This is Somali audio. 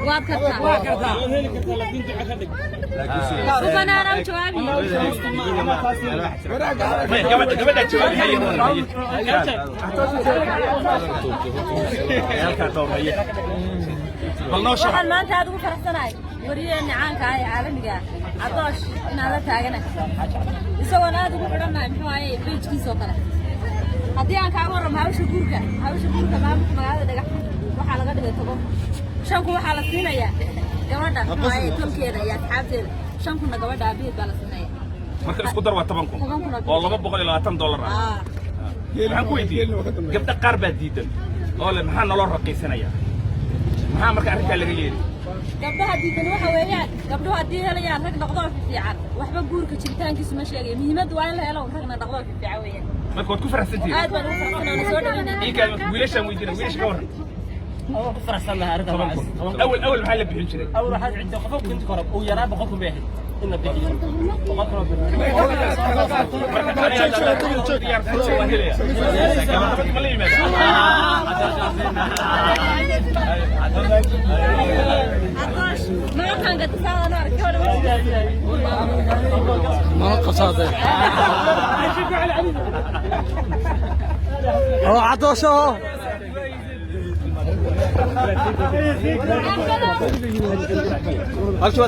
Waad kartaa. Waa kartaa. U banaana u jawaabi. Maya, gabadha gabadha jawaabi haye haye. Halkaa dhowr haye. Bal noo sharax. Waxaan maanta aad ugu faraxsanahay wariyeenna caanka ah ee caalamiga ah, Cadoosh, inaan la taaganahay, isagoon aad ugu xidhannahay, muxuu ahaye, page-kiisa oo kale. Haddii aan kaaga warramo hawsha guurka, hawsha guurka maamulka magaalada Dhagaxbuur waxaa laga dhigay 10,000. 5,000 waxaa la siinayaa gabadha, muxuu ahaye, tolkeeda iyo asxaabteeda. 5,000-na gabadha aabaheed baa la siinaya. Marka isku dar waa 10,000. 10,000 oo oo $220 ah. Ah. Waxaan ku weydiiyey, gabdho qaar baa diidan oo le maxaa naloo raqiisanaya? Maxaa marka arrintaa laga yeeli? Gabdhaha diidan waxa weeyaan, gabdhuhu haddii helayaan rag dhaqdoo fiican, waxba guurka jiritaankiisu ma sheegayo. Muhiimaddu waa in la helo ragna dhaqdoo fiican weeyaan. Marka waad ku faraxsantihiin? Aad baan ugu faraxsanaana, soo dhaweynaa. Iinkaa wiilashaan weydiina, wiilasha ka warran. Waan ku faraxsanahay arrintan. 10,000. Awal maxaa la bixin jiray? Awal waxaad cidda qofka kunti koro uu yaraa 100,000 bay ahayd in la bixiyo, 100,000 oo bir. Marka aniga diyaarsado waa helaya. Gabadha ma la yimaada? Cadoosh maaqaan gadisaadaan arkay hore. ما قصاده هو عطوشه. هل شو